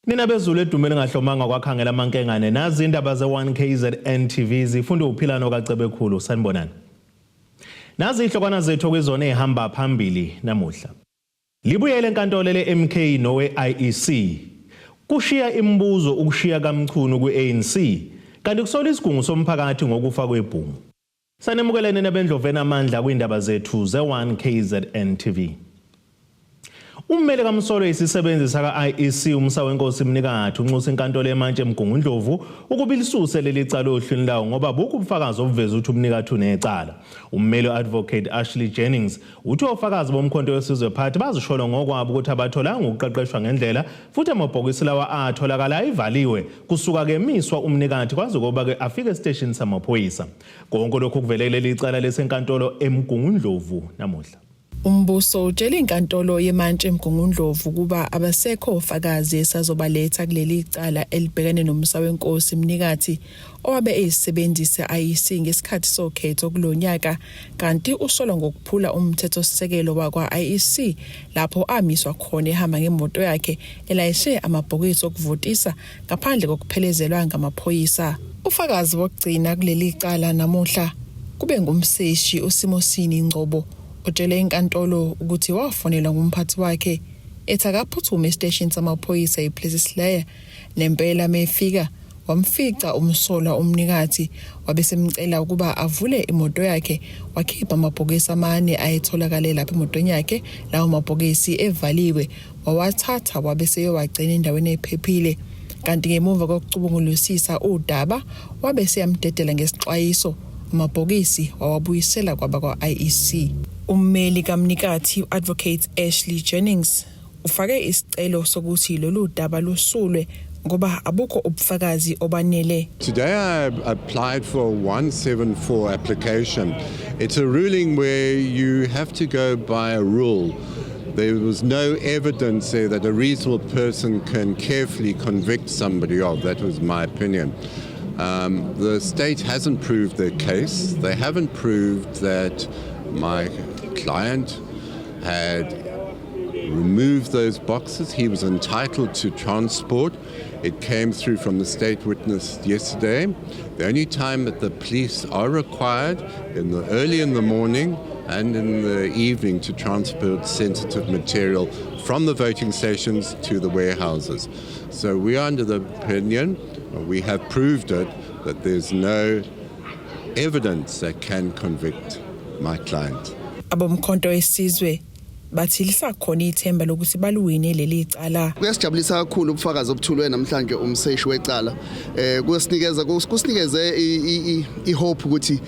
Nina bezulu edumeni ngahlomanga kwakhangela amankengane nazi indaba ze-1 KZN TV zifunda uphilano kaCebekhulu sanibonani. Nazi ihlokwana zethu kwizona ezihamba phambili namuhla. Libuyele enkantolo le-MK nowe-IEC. Kushiya imibuzo ukushiya kaMchunu kwi-ANC kanti kusola isigungu somphakathi ngokufa kwebhungu. Sanemukelene nabendloveni amandla kwindaba zethu ze-1 KZN TV. Ummeli kaMsolo isisebenzi saka-IEC uMsawenkosi Mnikathi unxusa inkantolo emantshi eMgungundlovu ukuba ilisuse leli cala ohlwini lawo ngoba bukho ubufakazi obuveza ukuthi uMnikathi unecala. Ummeli u-Advocate Ashley Jennings uthi ofakazi boMkhonto weSizwe Party bazisholo ngokwabo ukuthi abatholanga ukuqeqeshwa ngendlela futhi amabhokisi lawa atholakala ayivaliwe kusuka kemiswa uMnikathi kwaze koba-ke afike esiteshini samaphoyisa. Konke lokhu kuvele kuleli cala lesenkantolo eMgungundlovu namuhla. Umbuso utshele inkantolo yemantshi eMgungundlovu ukuba abasekho ofakazi esazobaletha kuleli cala elibhekene noMsawenkosi Mnikathi owabe eyisisebenzi se-IEC ngesikhathi sokhetho kulo nyaka kanti usolwa ngokuphula umthethosisekelo wakwa-IEC lapho amiswa khona ehamba ngemoto yakhe elayishe amabhokisi okuvotisa ngaphandle kokuphelezelwa ngamaphoyisa. Ufakazi wokugcina kuleli cala namuhla kube ngumseshi uSimosini Ngcobo otshele inkantolo ukuthi wafonelwa ngumphathi wakhe ethi akaphuthume esiteshini samaphoyisa ePlessislaer. Nempela mefika wamfica umsolwa uMnikathi wabe semcela ukuba avule imoto yakhe wakhipha amabhokisi amane ayetholakale lapha emotweni yakhe, lawo mabhokisi evaliwe wawathatha wabe seyowagcina endaweni ephephile. Kanti ngemuva kokucubungulisisa udaba wabe seyamdedela ngesixwayiso, amabhokisi wawabuyisela kwabakwa-IEC. Ummeli kaMnikathi u-Advocate Ashley Jennings ufake isicelo sokuthi lolu daba lusulwe ngoba abukho ubufakazi obanele. Today I applied for a 174 application. It's a ruling where you have to go by a rule. There was no evidence there that a reasonable person can carefully convict somebody of. That was my opinion. The state hasn't proved their case. They haven't proved that my client had removed those boxes. He was entitled to transport. It came through from the state witness yesterday. The only time that the police are required in the early in the morning and in the evening to transport sensitive material from the voting stations to the warehouses. So we are under the opinion, we have proved it, that there's no evidence that can convict my client. Abomkhonto wesizwe bathi lisakhona ithemba lokuthi baluwine leli cala. Kuyasijabulisa kakhulu ubufakazi obuthulwe namhlanje umseshi wecala. Kuyasinikeza kusinikeze i-hope ukuthi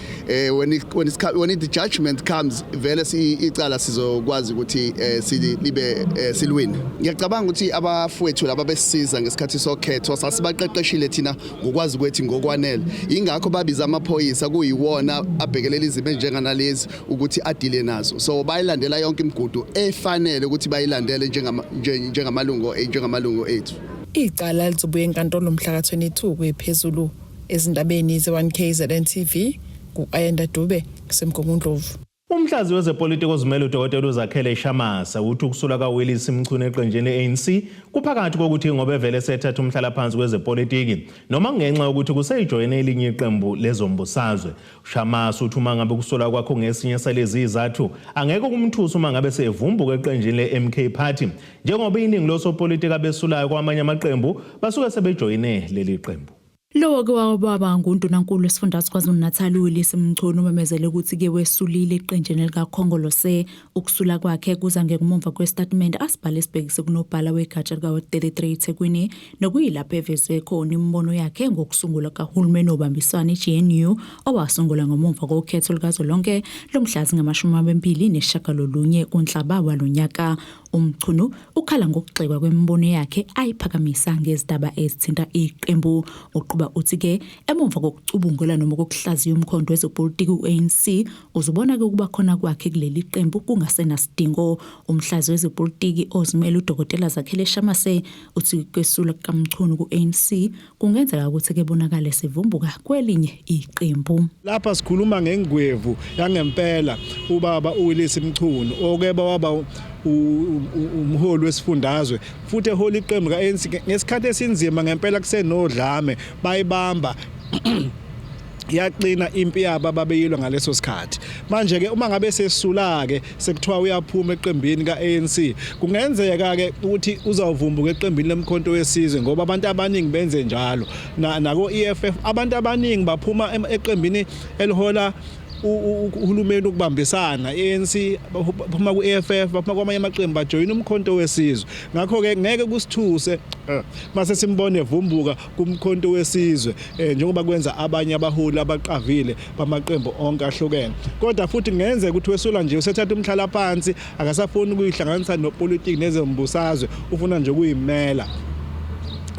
when the judgment comes vele icala sizokwazi ukuthi silibe silwine. Ngiyacabanga ukuthi abafowethu laba besisiza ngesikhathi sokhetho sasibaqeqeshile thina ngokwazi kwethu ngokwanele. Ingakho babiza amaphoyisa kuyiwona abhekelela izimo ezinjenganalezi ukuthi adile nazo. So bayilandela yonke imigudu efanele ukuthi bayilandele njengamalungu ethu. Icala lizobuya enkantolo mhla ka-22 kwephezulu. Ezindabeni ze-1 KZN TV ku-Ayanda Dube kuseMgungundlovu. Umhlazi wezepolitiki ozimele uDokotela uZakhele Shamase uthi ukusula kaWillies Mchunu eqenjini le-ANC kuphakathi kokuthi ngoba evele sethatha umhlalaphansi kwezepolitiki noma ngenxa yokuthi kuseyijoyine elinye iqembu lezombusazwe. Shamase uthi uma ngabe ukusola kwakho ngesinye salezi izathu angeke kumthusa uma ngabe sevumbuka eqenjini le-MK Party njengoba iningi losopolitiki abesulayo kwamanye amaqembu basuke sebejoyine leli qembu. Lowo-ke waba ngundunankulu wesifundazwe KwaZulu-Natal uWillies Mchunu umemezele ukuthi-ke wesulile eqenjini likaKhongolose. Ukusula kwakhe kuza ngemuva kwesitatimende asibhale esibhekise kunobhala wegatsha lika-33 eThekwini nokuyilapho evezwe khona imibono yakhe ngokusungulwa kahulumeni wobambiswano i-GNU owasungulwa ngemuva kokhetho lukazwelonke lomhla zingama-29 kuNhlaba walonyaka. UMchunu ukhala ngokugxekwa kwemibono yakhe ayiphakamisa ngezindaba ezithinta iqembu. Uqhuba uthi-ke emuva kokucubungula noma kokuhlaziya umkhondo wezepolitiki u-ANC uzobona-ke ukuba khona kwakhe kuleli qembu kungasenasidingo. Umhlazi wezepolitiki ozimele uDokotela Zakhele Shamase uthi kwesula kukaMchunu ku-ANC kungenzeka ukuthi kebonakale sevumbuka kwelinye iqembu. Lapha sikhuluma ngengwevu yangempela ubaba uWillies Mchunu okeba waba Umholi wesifundazwe futhi ehola iqembu ka-ANC ngesikhathi esinzima ngempela, kusenodlame, bayibamba yaqina impi yabo ababeyilwa ngaleso sikhathi. Manje ke uma ngabe sesula ke, sekuthiwa uyaphuma eqembini ka-ANC, kungenzeka ke ukuthi uzawuvumbuka eqembini leMkhonto weSizwe, ngoba abantu abaningi benze njalo. Nako EFF abantu abaningi baphuma eqembini elihola uhulumeni ukubambisana, ANC, baphuma ku-EFF, baphuma kwamanye amaqembu, bajoyina uMkhonto weSizwe. Ngakho-ke ngeke kusithuse mase simbone evumbuka kuMkhonto weSizwe, njengoba kwenza abanye abaholi abaqavile bamaqembu onke ahlukene. Kodwa futhi kungenzeka ukuthi wesula nje, usethatha umhlala phansi, akasafuni ukuyihlanganisa nopolitiki nezombusazwe, ufuna nje ukuyimela.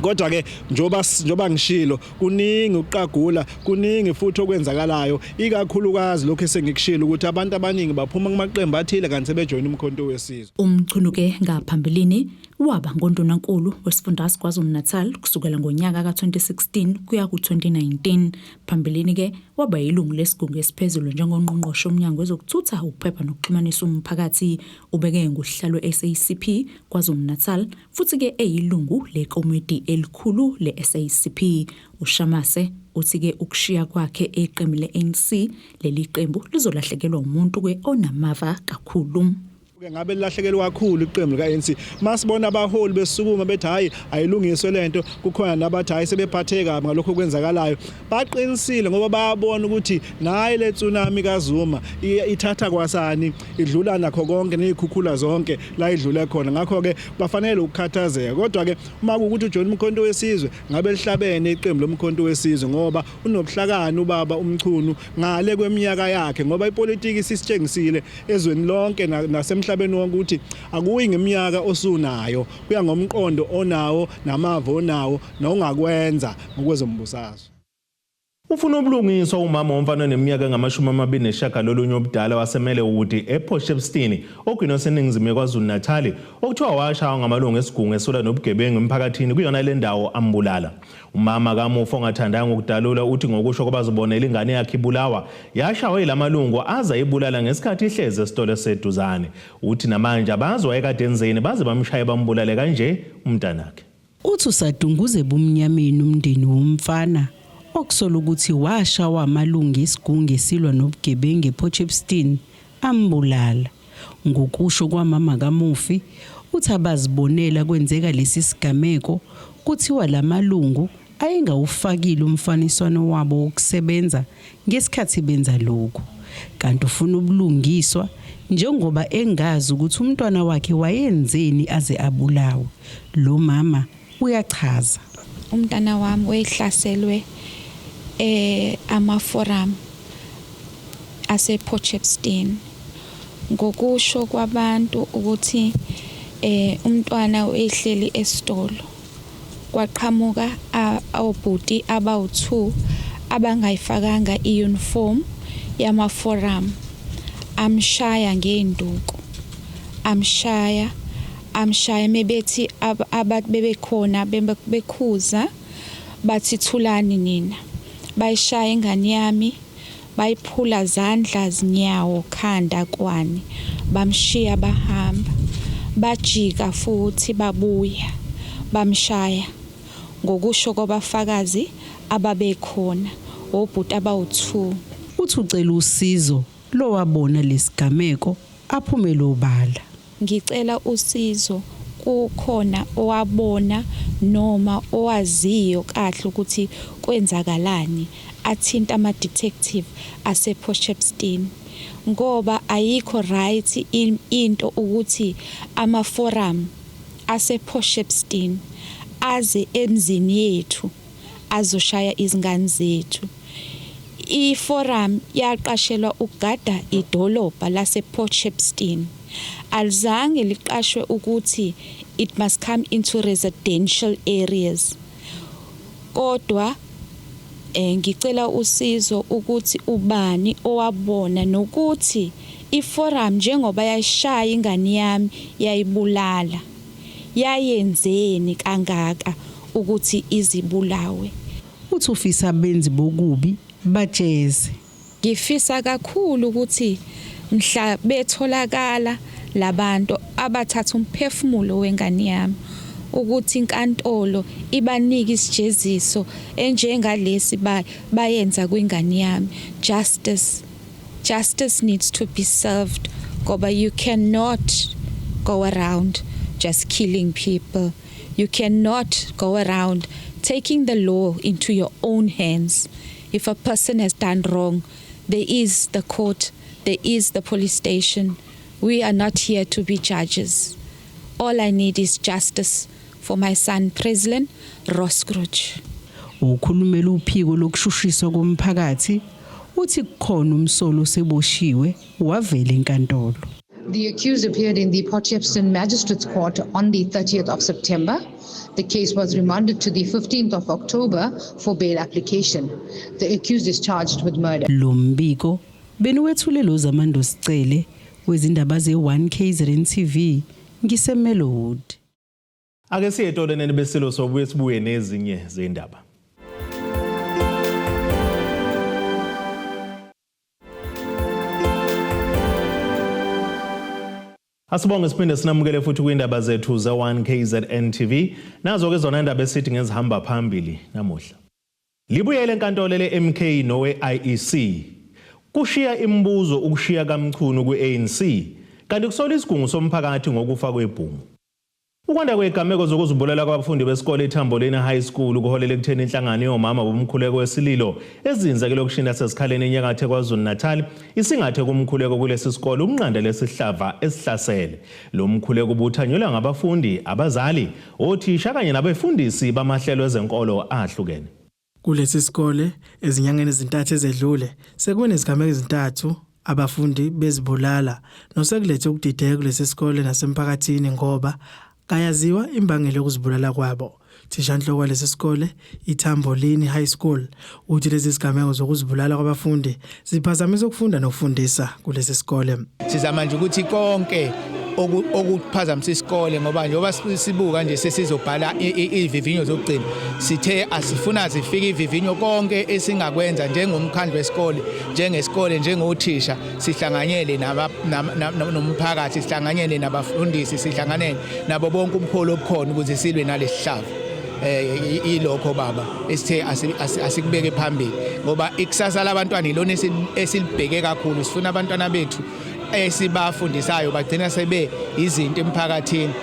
Kodwa ke njoba ngishilo, kuningi ukuqagula, kuningi futhi okwenzakalayo, ikakhulukazi lokho esengikushilo ukuthi abantu abaningi baphuma kumaqembu athile kanti sebejoyina uMkhonto weSizwe. UMchunu ke ngaphambilini waba ngundunankulu wesifundazwe KwaZulu-Natal kusukela ngonyaka ka-2016 kuya ku-2019. Phambilini ke waba yilungu lesigungu esiphezulu njengongqongqoshe womnyango wezokuthutha, ukuphepha nokuxhumanisa umphakathi. Ubeke ngusihlalo we-SACP KwaZulu-Natal futhi ke eyilungu lekomiti elikhulu le-SACP. UShamase uthi ke ukushiya kwakhe eqembu le-ANC, leli qembu lizolahlekelwa umuntu ke onamava kakhulu. Ke ngabe lilahlekelwe kakhulu iqembu lika-ANC masibona abaholi besukuma bethi hhayi, ayilungiswe lento. Kukhona nabathi hhayi, sebephatheke kabi ngalokho okwenzakalayo. Baqinisile, ngoba bayabona ukuthi nayi le tsunami kaZuma ithatha kwasani, idlula nakho konke ney'khukhula zonke la idlule khona. Ngakho-ke bafanele ukukhathazeka. Kodwa-ke uma kuwukuthi ujoyina uMkhonto weSizwe, ngabe lihlabene iqembu loMkhonto weSizwe, ngoba unobuhlakani ubaba uMchunu ngale kweminyaka yakhe, ngoba ipolitiki isisitshengisile ezweni lonke nasemhlabeni wonke ukuthi akuyi ngeminyaka osunayo, kuya ngomqondo onawo namava onawo nongakwenza ngokwezombusazwe. Ufuna ubulungiswa umama womfana oneminyaka engu-29 ubudala waseMelewood ePort Shepstone, ogwini oseningizimu yeKwaZulu Natal, okuthiwa washaywa ngamalungu esigungu esilwa nobugebengu emphakathini kuyona le ndawo ambulala. Umama kamufi ongathandanga ukudalula uthi ngokusho kwabazibonela, ingane yakhe ibulawa yashawa yilamalungu aza ibulala ngesikhathi ihlezi esitolo eseduzane. Uthi namanje abazi wayekade enzeni baze bamshaye bambulale kanje umntanakhe. Uthi usadunguze ebumnyameni umndeni womfana okusola ukuthi washawa amalungu esigungu esilwa nobugebengu ePort Shepstone ambulala. Ngokusho kwamama kamufi, uthi abazibonela kwenzeka lesi sigameko kuthiwa lamalungu ayengawufakile umfaniswano wabo wokusebenza ngesikhathi benza lokhu. Kanti ufuna ubulungiswa njengoba engazi ukuthi umntwana wakhe wayenzeni aze abulawe. Lo mama uyachaza. Umntana wami wayehlaselwe ama-forum ase-Port Shepstone. Ngokusho kwabantu ukuthi umntwana uyehleli esitolo, kwaqhamuka obhuti abawu-2 abangayifakanga i-uniform yama-forum, amshaya ngey'nduku, amshaya, amshaya. Mebethi abantu bebekhona bekhuza, bathi, "Thulani nina." Bayishaya ingane yami, bayiphula zandla, zinyawo, khanda, kwani, bamshiya bahamba. Bajika futhi babuya bamshaya. Ngokusho kwabafakazi ababekhona, obhuti abawu-2. Uthi ucela usizo lowabona lesigameko aphume obala. Ngicela usizo kukhona owabona noma owaziyo kahle ukuthi kwenzakalani, athinta ama-detective ase-Port Shepstone, ngoba ayikho right into ukuthi ama-forum ase-Port Shepstone aze emzini yethu azoshaya izingane zethu. I-forum yaqashelwa ukugada idolobha lase-Port Shepstone, alizange liqashwe ukuthi it must come into residential areas. Kodwa ngicela usizo ukuthi ubani owabona nokuthi iforum njengoba yayishaya ingane yami yayibulala, yayenzeni kangaka ukuthi izibulawe? Uthi ufisa abenzi bokubi bajeze. Ngifisa kakhulu ukuthi mhla betholakala labantu abathatha umphefumulo wengane yami, ukuthi inkantolo ibanike isijeziso enjengalesi bayenza kwingane yami. Justice needs to be served, ngoba you cannot go around just killing people. You cannot go around taking the law into your own hands. If a person has done wrong, there is the court, there is the police station. We are not here to be judges. All I need is justice for my son, Preslin Roskruch. Ukhulumela uphiko lokushushiswa komphakathi uthi kukhona umsolo oseboshiwe wavela enkantolo. The accused appeared in the Port Shepstone Magistrates Court on the 30th of September. The case was remanded to the 15th of October for bail application. The accused is charged with murder. Lo mbiko beniwethule lo Zamando Sicele wezindaba ze-1 KZN TV ngiseMelwood. Ake siye etoleni besilo sobuye sibuye nezinye zendaba. Asibonge siphinde sinamukele futhi kwindaba zethu ze-1 KZN TV. Nazo ke zona indaba esithi ngezihamba phambili namuhla. Libuyele enkantolo le-MK nowe-IEC. Kushiya imibuzo ukushiya kaMchunu kwi-ANC, kanti kusola isigungu somphakathi ngokufa kwebhungu. Ukwanda kwezigameko zokuzibulala kwabafundi besikole iThamboleni High School kuholele ekutheni inhlangano yomama bomkhuleko wesililo ezinze kulokishini laseSikhaleni enyakatho KwaZulu-Natal isingathe kumkhuleko kulesi sikole ukunqanda lesihlava esihlasele. Lo mkhuleko ubuthanyelwa ngabafundi, abazali, othisha kanye nabefundisi bamahlelo ezenkolo ahlukene. Kulesi sikole ezinyangeni ezintathu ezedlule sekube nezigameko ezintathu abafundi bezibulala nosekulethe ukudideka kulesi sikole nasemphakathini ngoba kayaziwa imbangela yokuzibulala kwabo. Thishanhloko walesi sikole iThambolini High School uthi lezi zigameko zokuzibulala kwabafundi ziphazamisa ukufunda nokufundisa kulesi sikole. Sizama nje ukuthi konke okuphazamisa isikole, ngoba njengoba sibuka nje sesizobhala ivivinyo zokugcina, sithe asifuna zifike ivivinyo, konke esingakwenza njengomkhandlu wesikole, njengesikole, njengothisha, sihlanganyele nomphakathi, sihlanganyele nabafundisi, sihlanganele nabo bonke ubuholi obukhona ukuze silwe nalesihlava. Ilokho baba esithe asikubeke phambili, ngoba ikusasa labantwana ilona esilibheke kakhulu. Sifuna abantwana bethu esibafundisayo bagcina sebe izinto emphakathini,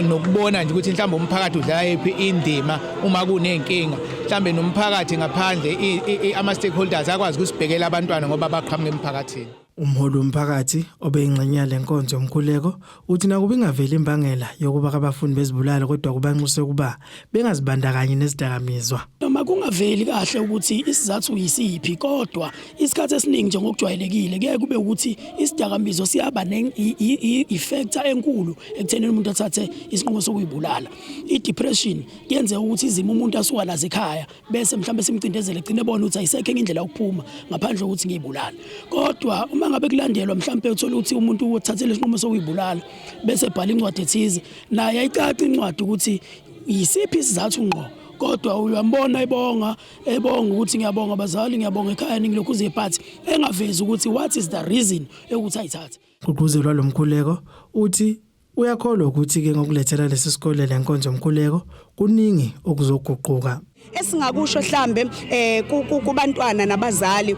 nokubona nje ukuthi mhlawumbe umphakathi udlala yiphi indima uma kunenkinga, mhlawumbe nomphakathi ngaphandle ama-stakeholders akwazi ukusibhekela abantwana ngoba baqhamuka emphakathini. Umholi womphakathi obeyingxenye yale nkonzo yomkhuleko uthi nakuba ingaveli imbangela yokuba abafundi bezibulala, kodwa kubanxuse ukuba bengazibandakanyi nezidakamizwa. Noma kungaveli kahle ukuthi isizathu yisiphi, kodwa isikhathi esiningi njengokujwayelekile kuyaye kube ukuthi isidakamizwa siyaba ne-effect enkulu ekuthenini umuntu athathe isinqumo sokuyibulala. I-depression kuyenzeka ukuthi izimo umuntu asuka nazo ekhaya bese mhlawumbe simcindezele egcine ebona ukuthi ayisekho enye indlela yokuphuma ngaphandle kokuthi ngiyibulale. Kodwa uma ngabe kulandelwa mhlawumbe uthola ukuthi umuntu uthathele isinqumo sokuyibulala bese ebhala incwadi ethize, naye ayicaci incwadi ukuthi yisiphi isizathu ngqo, kodwa uyambona ebonga ukuthi ngiyabonga abazali, ngiyabonga ekhaya, ningilokhu uziphathi, engavezi ukuthi what is the reason yokuthi ayithathe. Ugqugquzelwa lo mkhuleko uthi uyakholwa ukuthi-ke ngokulethela lesi sikole le nkonzo yomkhuleko kuningi okuzoguquka. Esingakusho mhlambe kubantwana nabazali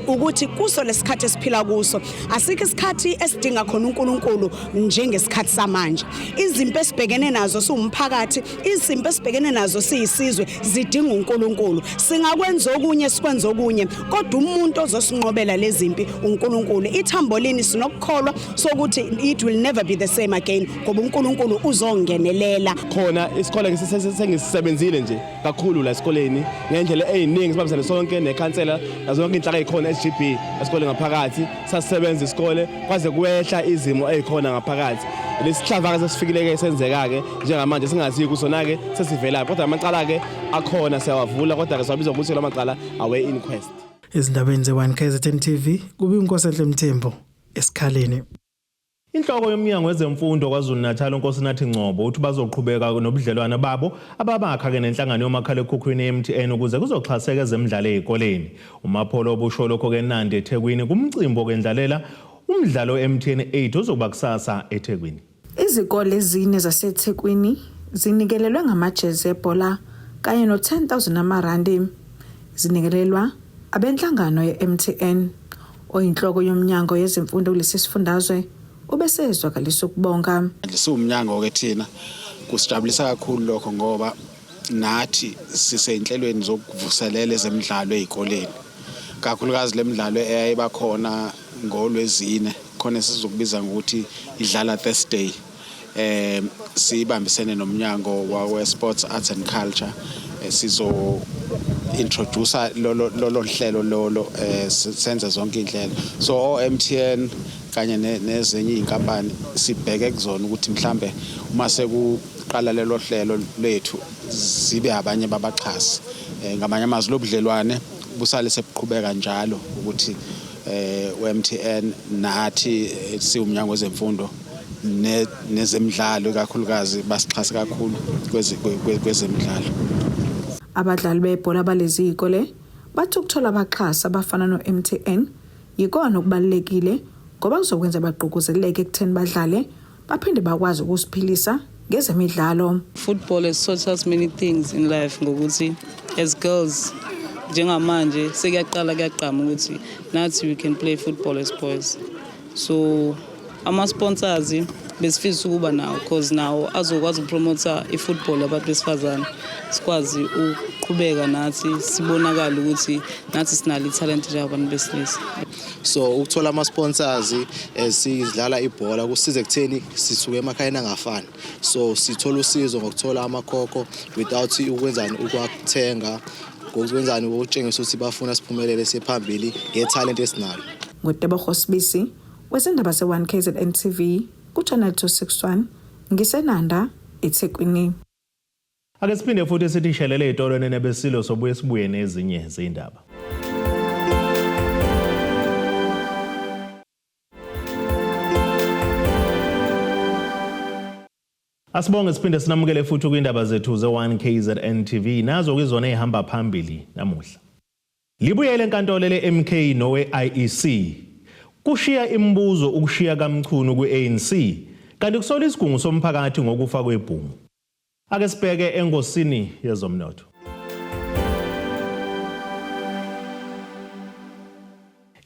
ukuthi kuso lesikhathi esiphila kuso asikho isikhathi esidinga khona uNkulunkulu njengesikhathi samanje. Izimpi esibhekene nazo siwumphakathi, izimpi esibhekene nazo siyisizwe zidinga uNkulunkulu. Singakwenza okunye, sikwenza okunye, kodwa umuntu ozosinqobela lezimpi uNkulunkulu. IThambolini sinokukholwa sokuthi it will never be the same again, ngoba uNkulunkulu uzongenelela. Khona isikole sengisebenzile nje kakhulu la esikoleni ngendlela eziningi, sibambisane sonke nekhansela nazo zonke inhlaka ezikhona SGB esikole ngaphakathi, sasisebenza isikole kwaze kwehla izimo ezikhona ngaphakathi. Lesihlava ke sesifikile ke senzeka ke njengamanje singazi kusona ke sesivela, kodwa amacala ke akhona siyawavula, kodwa ke siwabiza ngokuthi lamacala awe inquest. Ezindabeni ze-1 KZN TV kube uNkosenhle Mthembu esikhaleni. Inhloko yomnyango wezemfundo KwaZulu-Natal uNkosinathi Ngcobo uthi bazoqhubeka nobudlelwano babo ababakha-ke nenhlangano yomakhalekhukhwini MTN ukuze kuzoxhaseka ezemidlalo ey'koleni. UMapholo obusho lokho-ke Nandi eThekwini kumcimbi wokwendlalela Umdlalo MTN 8 uzokuba kusasa eThekwini. Izikole ezine zaseThekwini zinikelelwe ngamajezi ebhola kanye no-10,000 amarandi. Zinikelelwa abenhlangano ye-MTN. Oyinhloko yomnyango yezemfundo kulesi sifundazwe ubesezwakalisa ukubonga. Siwumnyango-ke thina kusijabulisa kakhulu lokho ngoba nathi siseyinhlelweni zokuvuselela ezemidlalo ey'koleni, kakhulukazi le midlalo eyayiba khona ngolwezine khona esizokubiza ngokuthi idlala Thursday. Sibambisene nomnyango we-Sports, Arts and Culture, sizo introduce lolo hlelo lolo, senze zonke iy'nhlelo. So o-MTN kanye nezinye iy'nkampani sibheke kuzona ukuthi mhlambe uma sekuqala lelo hlelo lethu zibe abanye babaxhasi. Ngamanye amazwi, lobudlelwane busale sebuqhubeka njalo ukuthi u-MTN nathi siwumnyango wezemfundo nezemidlalo ikakhulukazi basixhase kakhulu kwezemidlalo. Abadlali bebhola balezi zikole bathi ukuthola abaxhasi abafana no-MTN yikona okubalulekile ngoba kuzokwenza bagqugquzeleke ekutheni badlale baphinde bakwazi ukusiphilisa ngezemidlalo. Football has taught us many things in life ngokuthi as girls njengamanje sekuyaqala kuyaqhama ukuthi nathi we can play football as boys. So ama-sponsors besifisa ukuba nawo cause nawo azokwazi ukupromotha i-football yabantu besifazane, sikwazi ukuqhubeka nathi sibonakale ukuthi nathi sinalo ithalente njengabantu besilisa. So ukuthola ama-sponsors sidlala ibhola kusiza ekutheni sisuke emakhayeni angafani, so sithola usizo ngokuthola amakhokho without ukwenzani, ukwathenga, ngokwenzani, ukutshengisa ukuthi bafuna siphumelele siphambili ngethalente esinalo. NguTebogo Sibisi wezindaba ze-1 KZN TV ku-Channel 261, ngiseNanda, eThekwini. Ake siphinde futhi sithi shelele ey'tolo nebesilo, sobuye sibuye nezinye zey'ndaba. Asibonge, siphinde sinamukele futhi kwindaba zethu ze-1 KZN TV. Nazo kuzona ey'hamba phambili namuhla. Libuyele enkantolo le-MK nowe-IEC. Kushiya imibuzo ukushiya kaMchunu kwi-ANC, kanti kusola isigungu somphakathi ngokufa kwebhungu. Ake sibheke engosini yezomnotho.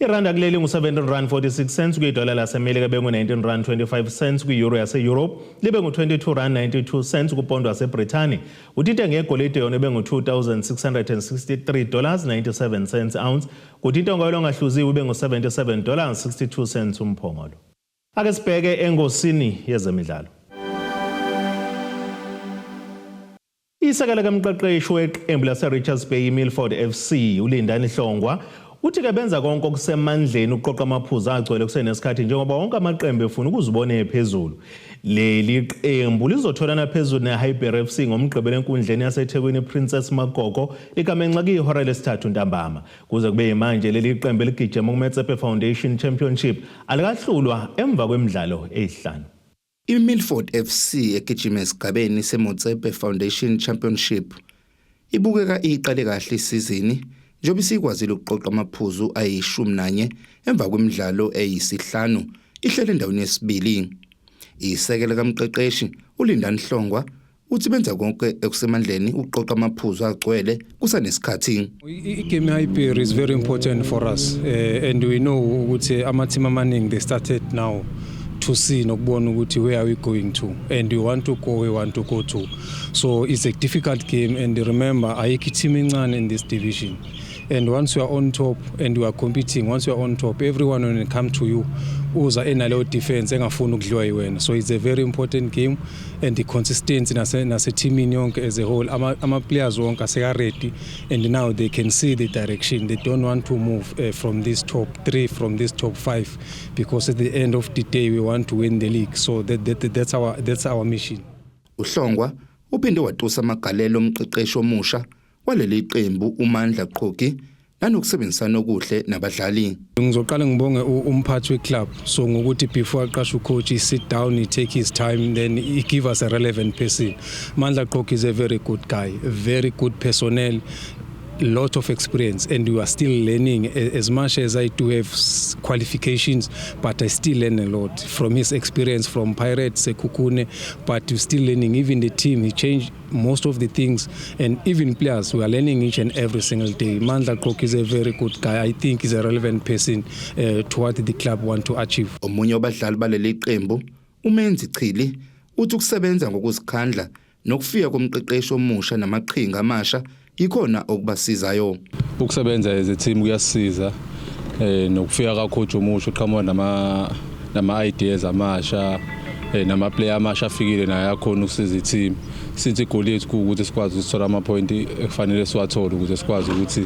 Iranda kuleli ngu-17 rand 46 cents kwidola laseMelika, bengu-19 rand 25 cents kwi-euro yase-Europe, libe ngu-22 rand 92 cents kupondo waseBrithani. Uthi intengo yegolide yona ibe ngu-2663 dollars 97 cents ounce, kuthi intengo yolongahluziwe ibe ngu-77 dollars 62 cents umphongolo. Ake sibheke engosini yezemidlalo. Isekela kamqeqeshi weqembu lase-Richards Bay i-Milford FC uLindani Hlongwa uthi-ke benza konke okusemandleni ukuqoqa amaphuzu agcwele kusenesikhathi njengoba wonke amaqembu efuna ukuzibona ephezulu. Leli qembu lizotholana phezulu ne-Highbury FC ngoMgqibelo enkundleni yaseThekwini Princess Magogo ligamenxe kuyihora lesithathu ntambama. Kuze kube yimanje leli qembu eligijima kuMotsepe Foundation Championship alikahlulwa emva kwemidlalo eyihlanu. I-Milford FC egijima esigabeni seMotsepe Foundation Championship ibukeka iqale kahle isizini njengoba isikwazile ukuqoqa amaphuzu ayi-11 emva kwemidlalo eyisihlanu, ihlele endaweni yesibili. Isekela kamqeqeshi uLindani Hlongwa uthi benza konke ekusemandleni ukuqoqa amaphuzu agcwele kusanesikhathi. I-game Highbury is very important for us, and we know ukuthi ama-team amaningi, they started now to see nokubona ukuthi where are we going to, and we want to go, we want to go to. So it's a difficult game, and remember, ayikho team encane in this division, and once you are on top and you are competing, once you are on top, everyone when it come to you uza enaleyo defense engafuni ukudliwa yiwena. So it's a very important game, and the consistency nase-teamini yonke as a whole, ama-players wonke aseka-ready, and now they can see the direction. They don't want to move from this top three, from this top five, because at the end of the day we want to win the league. So that's our mission. Uhlongwa uphinde watusa amagalelo omqeqeshi omusha waleli qembu uMandla Qhogi nanokusebenzisana okuhle nabadlali. Ngizoqala ngibonge umphathi we-club, so ngokuthi before aqashe ucoach, he sit down, he take his time, then he give us a relevant person. Mandla Qhogi is a very good guy, a very good personnel. lot of experience and we are still learning. As much as I do have qualifications, but I still learn a lot from his experience from Pirates, Sekhukhune, but we're still learning. Even the team, he changed most of the things, and even players, we are learning each and every single day. Mandla Qok is a very good guy. I think he's a relevant person to what the club want to achieve. Omunye wabadlali baleli qembu, uMenzi Chili, uthi ukusebenza ngokuzikhandla nokufika komqeqeshi omusha namaqhinga amasha yikhona okubasizayo. Ukusebenza as a team kuyasiza, nokufika kacoach omusha uqhamuka nama ideas amasha, nama player amasha afikile naye akhona ukusiza i-team. Sithi igoli yethu ukuthi sikwazi ukuthola ama point ekufanele siwathole ukuze sikwazi ukuthi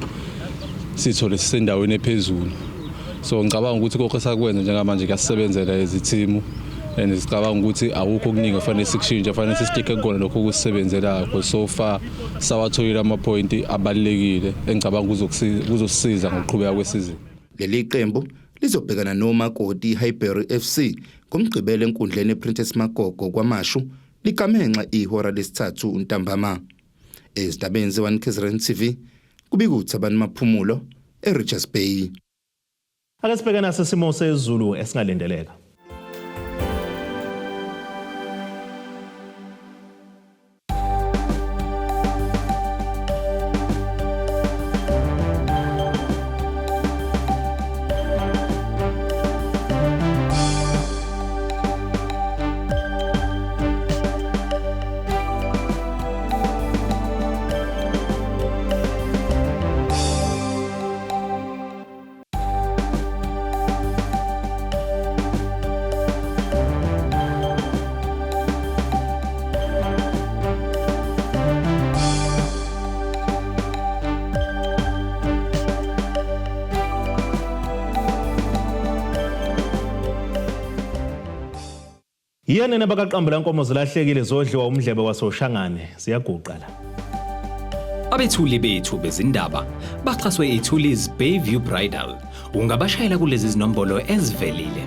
sithole sisendaweni ephezulu. So ngicabanga ukuthi konke esakwenza njengamanje kuyasebenzela as i-team, and sicabanga ukuthi awukho okuningi ofanele sikushintshe, fanele sistike kukona lokho okusebenzelayo, because so far sawatholile ama point abalulekile engicabanga kuzosisiza ngokuqhubeka kwesizini. Leli qembu lizobhekana nomakoti iHighbury FC ngomgqibelo enkundleni ePrincess Magogo kwaMashu ligamenxe ihora lesithathu ntambama. Ezindabeni ze-1 KZN TV kubika uThabani Maphumulo eRichards Bay. Ake sibheke naso isimo sezulu esingalindeleka. Yena bakaqambula nkomo zilahlekile zodliwa umdlebe wasoshangane siyaguqa la. Abethuli bethu bezindaba baxhaswe iThuli's Bayview Bridal. Ungabashayela kulezi zinombolo ezivelile.